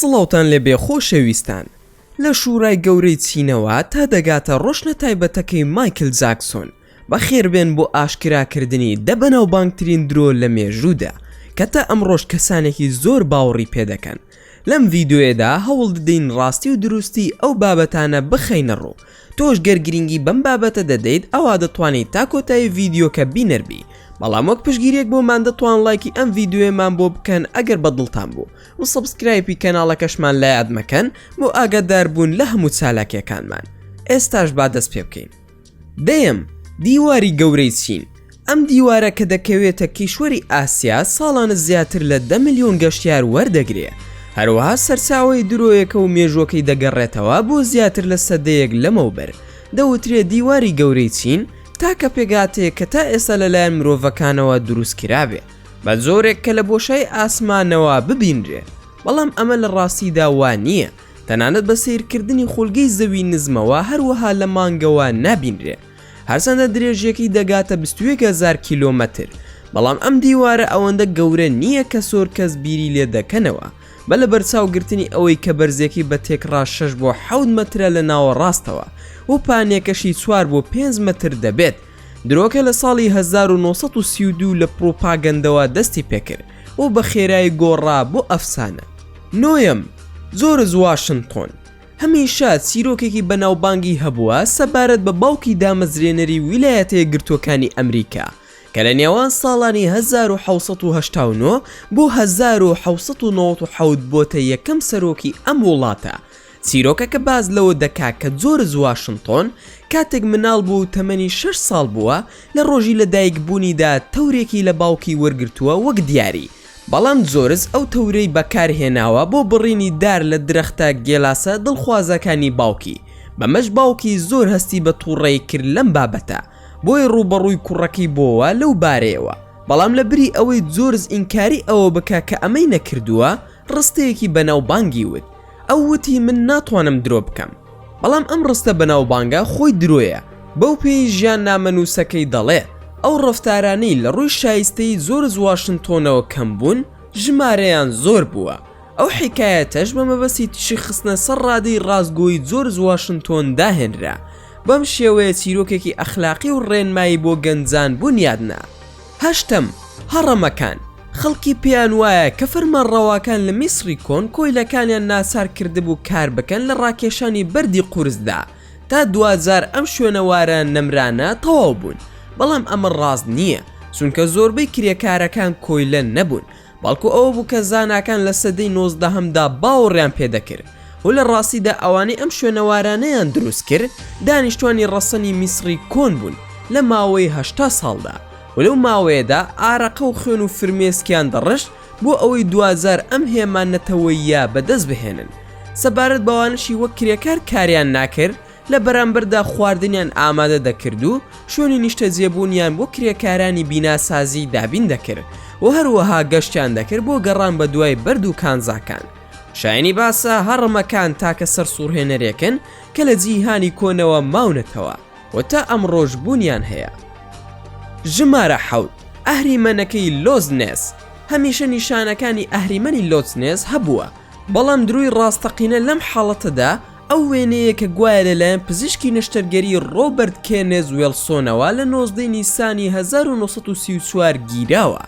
سڵاوتان لێبێ خۆشەویستان. لە شورای گەورەی چینەوە تا دەگاتە ڕۆشنە تایبەتەکەی مایکل جاکسۆن، بەخێربێن بۆ ئاشکراکردنی دە بەناوبانگترین درۆ لە مێژوودا کە تا ئەمڕۆش کەسانێکی زۆر باوەڕی پێدەکەن. لەم ڤیدیۆیەدا هەوڵدەدەین ڕاستی و دروستی ئەو بابەتانە بخەینە ڕوو. تۆش گەر گرینگی بەم بابەتە دەدەیت ئەوا دەتوانیت تا کۆتایی ڤیدیۆکە بینەر بی. بەڵام وەک پشتگیریەک بۆمان دەتوان ڵایکی ئەم ڤیدیۆیەمان بۆ بکەن ئەگەر بەدڵتان بوو و subscribe ی کەناڵەکەشمان لەیاد مەکەن بۆ ئاگادار بوون لە هەموو چالاکیەکانمان. ئێستاش با دەست پێ بکەین. دەیەم، دیواری گەورەی چین، ئەم دیوارە کە دەکەوێتە کیشوەری ئاسیا ساڵانە زیاتر لە دە ملیۆن گەشتیار وەردەگرێ، هەروەها سەرچاوەی درۆیەکە و مێژووەکەی دەگەڕێتەوە بۆ زیاتر لە سەدەیەک لەمەوبەر، دەوترێ دیواری گەورەی چین تاکە پێکهاتەیە کە تا ئێستا لەلایەن مرۆڤەکانەوە دروست کرابێ بە جۆرێک کە لە بۆشای ئاسمانەوە ببینرێ، بەڵام ئەمە لە ڕاستیدا وا نییە، تەنانەت بە سەیرکردنی خولگەی زەوی نزمەوە هەروەها لە مانگەوە نابینرێ. هەرچەندە درێژیەکەی دەگاتە 21,000 کیلۆمەتر، بەڵام ئەم دیوارە ئەوەندە گەورە نییە کە زۆر کەس بیری لێ دەکەنەوە، بە لەبەرچاوگرتنی ئەوەی کە بەرزیەکەی بە تێکڕا شەش بۆ حەوت مەترە لە ناوەڕاستەوە و پانیەکەشی چوار بۆ پێنج مەتر دەبێت. درۆکە لە ساڵی 1932 لە پڕوپاگەندەوە دەستی پێکرد و بە خێرایی گۆڕا بۆ ئەفسانە. نۆیەم، جۆرج واشنتۆن هەمیشە چیرۆکێکی بەناوبانگی هەبووە سەبارەت بە باوکی دامەزرێنەری ویلایەتە یەکگرتووەکانی ئەمریکا کە لە نێوان ساڵانی 1789 بۆ 1797 بۆتە یەکەم سەرۆکی ئەم وڵاتە. چیرۆکەکە باس لەوە دەکا کە جۆرج واشنتۆن کاتێک مناڵ بوو و تەمەنی شەش ساڵ بووە لە ڕۆژی لەدایکبوونیدا تەورێکی لە باوکی وەرگرتووە وەک دیاری، بەڵام جۆرج ئەو تەورەی بەکارهێناوە بۆ بڕینی دار لە درەختە گێلاسە دڵخوازەکانی باوکی، بەمەش باوکی زۆر هەستی بە توڕەیی کرد لەم بابەتە، بۆیە ڕووبەڕووی کوڕەکەی بۆوە لەو بارەیەوە، بەڵام لە بری ئەوەی جۆرج ئینکاری ئەوە بکا کە ئەمەی نەکردووە، ڕستەیەکی بەناوبانگی وت، ئەو وتی من ناتوانم درۆ بکەم. بەڵام ئەم ڕستە بەناوبانگە خۆی درۆیە، بەو پێیەی ژیاننامەنووسەکەی دەڵێ، ئەو ڕەفتارانەی لە ڕووی شایستەیی جۆرج واشنتۆنەوە کەم بوون، ژمارەیان زۆر بووە. ئەو حیکایەتەش بە مەبەستی تیشک خستنە سەر ڕادەی ڕاستگۆیی جۆرج واشنتۆن داهێنرا. بەم شێوەیە چیرۆکێکی ئەخلاقی و ڕێنمایی بۆ گەنجان بونیادنا. هەشتەم، هەڕەمەکان، خەڵکی پێیان وایە کە فەرمانڕەواکان لە میسری کۆن کۆیلەکانیان ناچار کردبوو کار بکەن لە ڕاکێشانی بەردی قورسدا تا دواجار ئەم شوێنەوارە نەمرانە تەواو بوون، بەڵام ئەمە ڕاست نییە چونکە زۆربەی کرێکارەکان کۆیلە نەبوون بەڵکو ئەوە بوو کە زاناکان لە سەدەی نۆزدەهەمدا باوەڕیان پێدەکرد و لە ڕاستیدا ئەوانەی ئەم شوێنەوارانەیان دروست کرد دانیشتوانی ڕەسەنی میسڕی کۆن بوون لە ماوەی 80 ساڵدا و لەو ماوەیەدا ئارەقە و خوێن و فرمێسکیان دەڕشت بۆ ئەوەی دواجار ئەم هێما نەتەوەییە بەدەست بهێنن. سەبارەت بەوانەشی وەک کرێکار کاریان ناکرد، لە بەرامبەردا خواردنیان ئامادە دەکرد و شوێنی نیشتەجێبوونیان بۆ کرێکارانی بیناسازی دابین دەکرد و هەروەها گەشتیان دەکرد بۆ گەڕان بەدوای بەرد و کانزاکان. شایەنی باسە هەڕەمەکان تاکە سەرسوڕهێنەرێکن کە لە جیهانی کۆنەوە ماونەتەوە و تا ئەمڕۆش بوونیان هەیە. ژمارە حەوت، ئەهریمەنەکەی لۆزنێس هەمیشە نیشانەکانی ئەهریمەنی لۆچنێس هەبووە، بەڵام درۆی ڕاستەقینە لەم حاڵەتەدا ئەو وێنەیە کە گوایە لەلایەن پزیشکی نەشتەرگەری ڕۆبەرت کێنێز وێڵسۆنەوە لە 19 نیسانی 1934 گیراوە.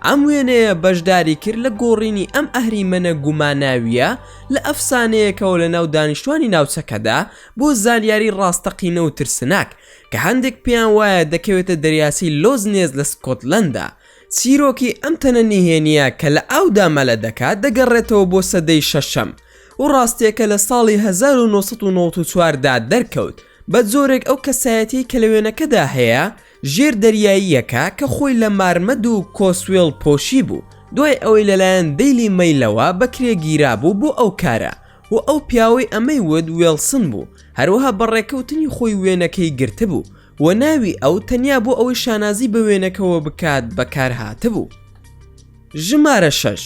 ئەم وێنەیە بەشداری کرد لە گۆڕینی ئەم ئەهریمەنە گوماناوییە لە ئەفسانەیەکەوە لەناو دانیشتوانی ناوچەکەدا بۆ زانیاری ڕاستەقینە و ترسناک کە هەندێک پێیان وایە دەکەوێتە دەریاچەی لۆزنێز لە سکۆتلەندا. چیرۆکی ئەم تەنە نهێنییە کە لە ئاودا مەلە دەکات دەگەڕێتەوە بۆ سەدەی شەشەم و ڕاستییەکە لە ساڵی 1994 دا دەرکەوت بە جۆرێک ئەو کەسایەتیەی کە لە وێنەکەدا هەیە ژێر دەریاییەکە کە خۆی لە مارمەد و کۆسوێڵ پۆشی بوو دوای ئەوەی لەلایەن دەیلی مەیلەوە بەکرێ گیرابوو بۆ ئەو کارە و ئەو پیاوەی ئەمەی وت وێڵسن بوو هەروەها بە ڕێکەوتنی خۆی وێنەکەی گرتبوو و ناوی ئەو تەنیا بۆ ئەوەی شانازی بە وێنەکەوە بکات بەکارهاتبوو. ژمارە شەش،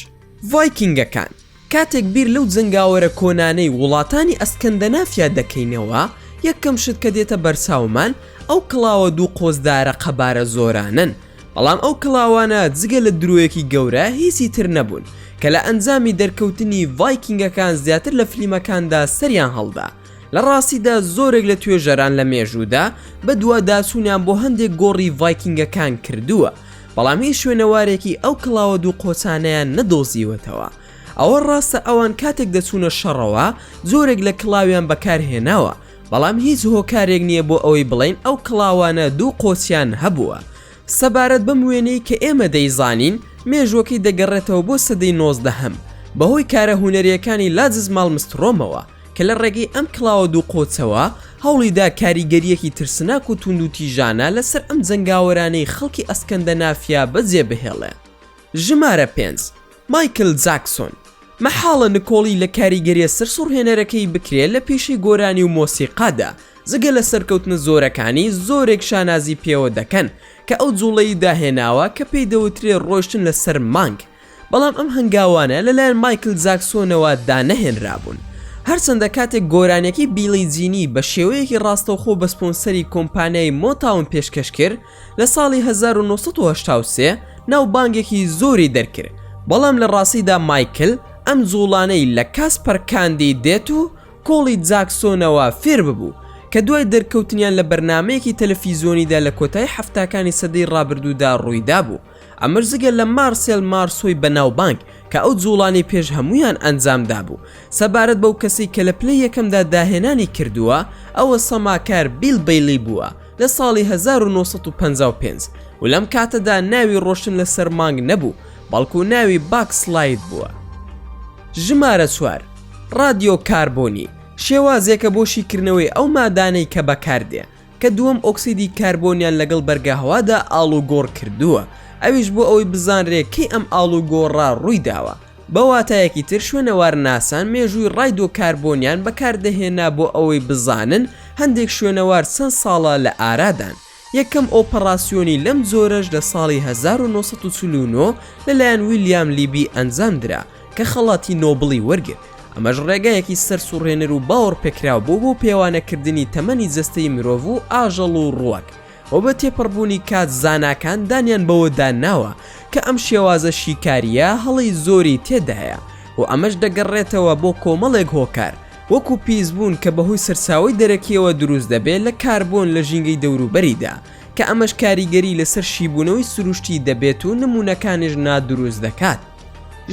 ڤایکینگەکان، کاتێک بیر لەو جەنگاوەرە کۆنانەی وڵاتانی ئەسکەندەنافیا دەکەینەوە، یەکەم شت کە دێتە بەرچاومان ئەو کڵاوە دوو قۆزدارە قەبارە زۆرانەن، بەڵام ئەو کڵاوانە جگە لە درۆیەکی گەورە هیچی تر نەبوون. کە لە ئەنجامی دەرکەوتنی ڤایکینگەکان زیاتر لە فلیمەکاندا سەریان هەڵدا. لە ڕاستیدا زۆرێک لە توێژەران لە مێژوودا بەدواداچوونیان بۆ هەندێک گۆڕی ڤایکینگەکان کردووە، بەڵام هیچ شوێنەوارێکی ئەو کڵاوە دوو قۆچانەیان نەدۆزیوەتەوە. ئەوە ڕاستە ئەوان کاتێک دەچوونە شەڕەوە جۆرێک لە کڵاویان بەکارهێناوە، بەڵام هیچ هۆکارێک نییە بۆ ئەوەی بڵێین ئەو کڵاوانە دوو قۆچیان هەبووە. سەبارەت بەم وێنەی کە ئێمە دەیزانین، مێژووەکەی دەگەڕێتەوە بۆ سەدەی نۆزدەهەم، بەهۆی کارە هونەرییەکانی لاجز مالمسترۆمەوە، کە لە ڕێگەی ئەم کڵاوە دوو قۆچەوە هەوڵیدا کاریگەرییەکی ترسناک و توندوتیژانە لەسەر ئەم جەنگاوەرانەی خەڵکی ئەسکەندەنافیا بەجێبهێڵێ. ژمارە پێنج، مایکل جاکسۆن، مەحاڵە نکۆڵی لە کاریگەرییە سەرسوڕهێنەرەکەی بکرێ لە پیشەی گۆرانی و مۆسیقادا، جگە لە سەرکەوتنە زۆرەکانی، زۆرێک شانازی پێوە دەکەن کە ئەو جوڵەی داهێناوە کە پێی دەوترێ ڕۆیشتن لەسەر مانگ، بەڵام ئەم هەنگاوانە لەلایەن مایکل جاکسۆنەوە دانەهێنرابوون. هەرچەندە کاتێک گۆرانیەکەی بیڵی جینی بە شێوەیەکی ڕاستەوخۆ بە سپۆنسەری کۆمپانیای مۆتاون پێشکەش کرد لە ساڵی 1983 ناوبانگێکی زۆری دەرکرد، بەڵام لە ڕاستیدا مایکل ئەم جوڵانەی لە کاسپەر کاندی دێت و کۆڵی جاکسۆنەوە فێر ببوو، کە دوای دەرکەوتنیان لە بەرنامەیەکی تەلەفیزیۆنیدا لە کۆتایی حەفتاکانی سەدەی ڕابردوودا ڕوویدابوو. ئەمەش جگە لە مارسێل مارسۆی بەناوبانگ کە ئەو جوڵانەی پێش هەموویان ئەنجامدابوو. سەبارەت بەو کەسەی کە لە پلەی یەکەمدا داهێنانی کردووە، ئەوە سەماکار بیل بەیلی بووە لە ساڵی 1955 و لەم کاتەدا ناوی ڕۆشتن لەسەر مانگ نەبوو، بەڵکو ناوی backslide بووە. ژمارە چوار، ڕادیۆ کاربۆنی، شێوازێکە بۆ شیکردنەوەی ئەو مادانەی کە بەکاردێ، کە دووەم ئۆکسیدی کاربۆنیان لەگەڵ بەرگەهەوادا ئاڵوگۆڕ کردووە، ئەویش بۆ ئەوەی بزانرێ کەی ئەم ئاڵوگۆڕە ڕوویداوە. بە واتایەکی تر شوێنەوارناسان مێژووی ڕایدۆ کاربۆنیان بەکاردەهێنا بۆ ئەوەی بزانن هەندێک شوێنەوار چەند ساڵە لە ئارادان. یەکەم ئۆپەڕاسیۆنی لەم جۆرەش لە ساڵی 1949 لەلایەن ویلیام لیبی ئەنجامدرا کە خەڵاتی نۆبڵی وەرگرت، ئەمەش ڕێگایەکی سەرسوڕهێنەر و باوەڕپێکراو بوو بۆ پێوانەکردنی تەمەنی جەستەی مرۆڤ و ئاژەڵ و ڕووەک. و بە تێپەڕبوونی کات زاناکان دانیان بەوەدا ناوە کە ئەم شێوازە شیکارییە هەڵەی زۆری تێدایە و ئەمەش دەگەڕێتەوە بۆ کۆمەڵێک هۆکار وەکو پیسبوون کە بەهۆی سەرچاوەی دەرەکییەوە دروست دەبێت لە کاربۆن لە ژینگەی دەوروبەریدا کە ئەمەش کاریگەری لەسەر شیبوونەوەی سروشتی دەبێت و نموونەکانیش نادروست دەکات.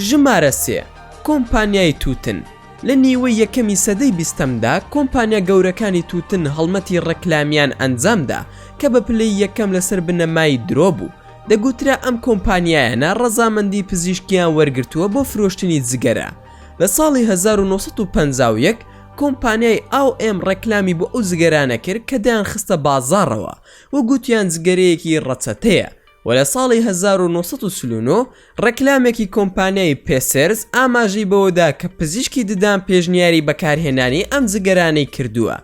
ژمارە سێ، کۆمپانیای تووتن، لە نیوەی یەکەمی سەدەی بیستەمدا کۆمپانیا گەورەکانی تووتن هەڵمەتی ڕێکلامیان ئەنجامدا کە بە پلەی یەکەم لەسەر بنەمای درۆ بوو. دەگوترا ئەم کۆمپانیایانە ڕەزامەندی پزیشکیان وەرگرتووە بۆ فرۆشتنی جگەرە. لە ساڵی 1951 کۆمپانیای ئاو ئێم ڕێکلامی بۆ ئەو جگەرانە کرد کە دەیانخستە بازاڕەوە و گوتیان جگەرەیەکی ڕەچەتەیە و لە ساڵی 1949 ڕێکلامێکی کۆمپانیای پێسێرز ئاماژەی بەوەدا کە پزیشکی ددان پێشنیاری بەکارهێنانی ئەم جگەرانەی کردووە.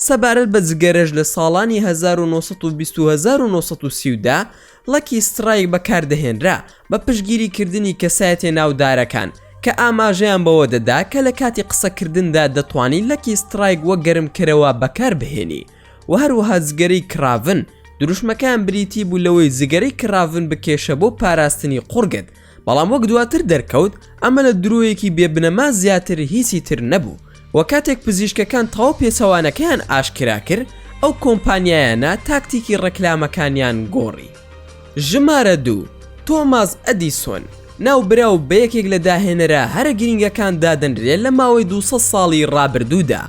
سەبارەت بە جگەرەش لە ساڵانی 1920 و 1930 دا Lucky Strike بەکاردەهێنرا بە پشتگیری کردنی کەسایەتیە ناودارەکان کە ئاماژەیان بەوە دەدا کە لە کاتی قسەکردندا دەتوانی Lucky Strike وەک گەرمکەرەوە بەکاربهێنی و هەروەها جگەرەی کراڤن، دروشمەکەیان بریتی بوو لەوەی جگەرەی کراڤن بکێشە بۆ پاراستنی قوڕگت، بەڵام وەک دواتر دەرکەوت ئەمە لە درۆیەکی بێ بنەما زیاتر هیچی تر نەبوو و کاتێک پزیشکەکان تەواو پێچەوانەکەیان ئاشکرا کرد ئەو کۆمپانیایانە تاکتیکی ڕێکلامەکانیان گۆڕی. ژمارە دوو، تۆماس ئەدیسۆن، ناوبراو بە یەکێک لە داهێنەرە هەرە گرینگەکان دادەنرێ لە ماوەی 200 ساڵی ڕابردوودا.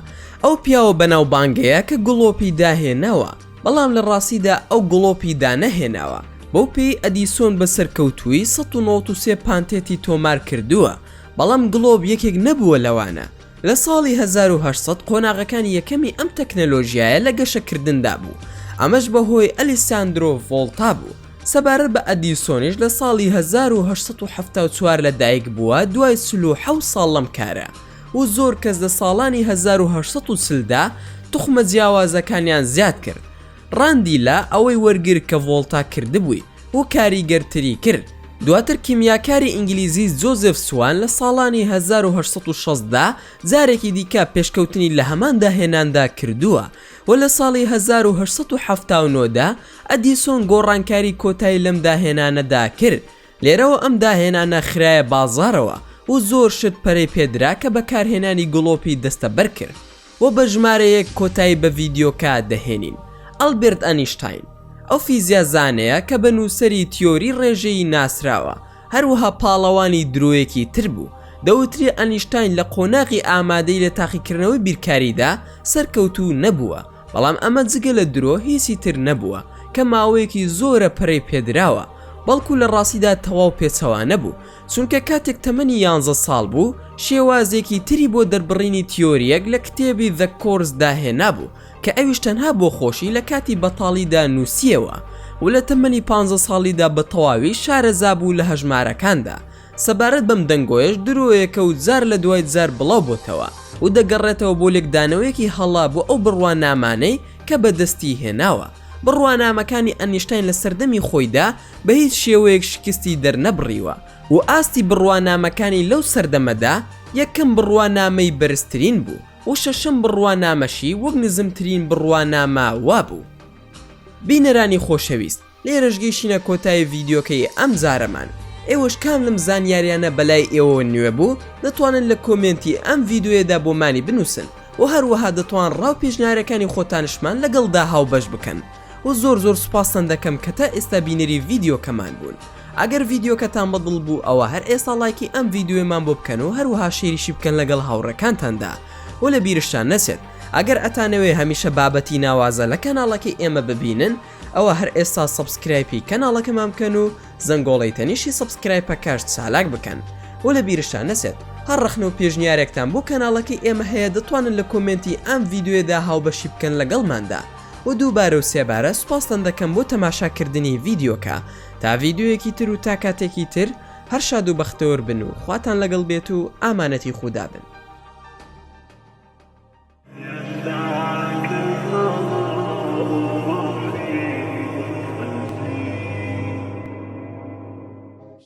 ئەو پیاوە بەناوبانگەیە کە گڵۆپی داهێناوە، بەڵام لە ڕاستیدا ئەو گڵۆپی دانەهێناوە، بەو پێیەی ئەدیسۆن بە سەرکەوتوویی 193 پانتێتی تۆمار کردووە، بەڵام گڵۆپ یەکێک نەبووە لەوانە. لە ساڵی 1800 قۆناغەکانی یەکەمی ئەم تەکنەلۆژیایە لە گەشەکردندا بوو، ئەمەش بەهۆی ئەلیساندرۆ ڤۆڵتا بوو. سەبارەت بە ئەدیسۆنیش لە ساڵی 1874 لەدایک بووە دوای 47 ساڵ لەم کارە و زۆر کەس لە ساڵانی 1840 دا توخمە جیاوازەکانیان زیاد کرد. ڕاندیلا ئەوەی وەرگرت کە ڤۆڵتا کردبووی و کاریگەرتری کرد. دواتر کیمیاکاری ئینگلیزی جۆزێف سوان لە ساڵانی 1860 دا جارێکی دیکە پێشکەوتنی لە هەمان داهێناندا کردووە و لە ساڵی 1879 دا ئەدیسۆن گۆڕانکاری کۆتایی لەم داهێنانەدا کرد. لێرەوە ئەم داهێنانە خرایە بازاڕەوە. و زۆر شت پەرەی پێدرا کە بەکارهێنانی گڵۆپی دەستەبەر کرد و بە ژمارەیەک کۆتایی بە ڤیدیۆکە دەهێنین. ئەلبێرت ئەنیشتاین ئەو فیزیازانەیە کە بە نووسەری تیۆری ڕێژەیی ناسراوە، هەروەها پاڵەوانی درۆیەکی تر بوو. دەوترێ ئەنیشتاین لە قۆناغی ئامادەیی لە تاقیکردنەوەی بیرکاریدا سەرکەوتوو نەبووە، بەڵام ئەمە جگە لە درۆ هیچی تر نەبووە کە ماوەیەکی زۆرە پەرەی پێدراوە، بەڵکو لە ڕاستیدا تەواو پێچەوانە بوو، چونکە کاتێک تەمەنی یانزە ساڵ بوو شێوازێکی تری بۆ دەربڕینی تیۆرییەک لە کتێبی The Course دا هێنابوو کە ئەویش تەنها بۆ خۆشی لە کاتی بەتاڵیدا نووسییەوە و لە تەمەنی پانزە ساڵیدا بە تەواوی شارەزا بوو لە هەژمارەکاندا. سەبارەت بەم دەنگۆیەش درۆیەکە و جار لە دوای جار بڵاو بۆتەوە و دەگەڕێتەوە بۆ لێکدانەوەیەکی هەڵە بۆ ئەو بڕوانامانەی کە بەدەستی هێناوە. بڕوانامەکانی ئەنیشتاین لە سەردەمی خۆیدا بە هیچ شێوەیەک شکستی دەرنەبڕیوە و ئاستی بڕوانامەکانی لەو سەردەمەدا یەکەم بڕوانامەی بەرزترین بوو و شەشەم بڕوانامەشی وەک نزمترین بڕوانامە وابوو. بینەرانی خۆشەویست لێرەش گەیشتینە کۆتایی ڤیدیۆکەی ئەم جارەمان ئێوەش کام لەم زانیاریانە بەلای ئێوەوە نوێ بوو دەتوانن لە کۆمێنتی ئەم ڤیدیۆیەدا بۆمانی بنووسن و هەروەها دەتوان ڕاو پێشنیارەکانی خۆتانشمان لەگەڵدا هاوبەش بکەن و زۆر زۆر سوپاستان دەکەم کە تا ئێستا بینەری ڤیدیۆکەمان بوون ئەگەر ڤیدیۆکەتان بەدڵ بوو ئەوە هەر ئێستا ڵایکی ئەم ڤیدیۆیەمان بۆ بکەن و هەروەها share یشی بکەن لەگەڵ هاوڕێکانتاندا و لە بیرشتان نەچێت ئەگەر ئەتانەوێ هەمیشە بابەتی ناوازە لە کەناڵەکەی ئێمە ببینن ئەوە هەر ئێستا subscribe ی کەناڵەکەمان بکەن و زەنگۆڵەی تەنیشی subscribe ەکەش چالاک بکەن و لە بیرشتان نەچێت هەر ڕەخنە و پێشنیارێکتان بۆ کەناڵەکەی ئێمە هەیە دەتوانن لە کۆمێنتی ئەم ڤیدیۆیەدا هاوبەشی بکەن لەگەڵماندا و دووبارە و سێبارە سوپاستان دەکەم بۆ تەماشاکردنی ڤیدیۆکە تا ڤیدیۆیەکی تر و تا کاتێکی تر هەر شاد و بەختەوەر بن و خواتان لەگەڵ بێت و ئامانەتی خودا بن.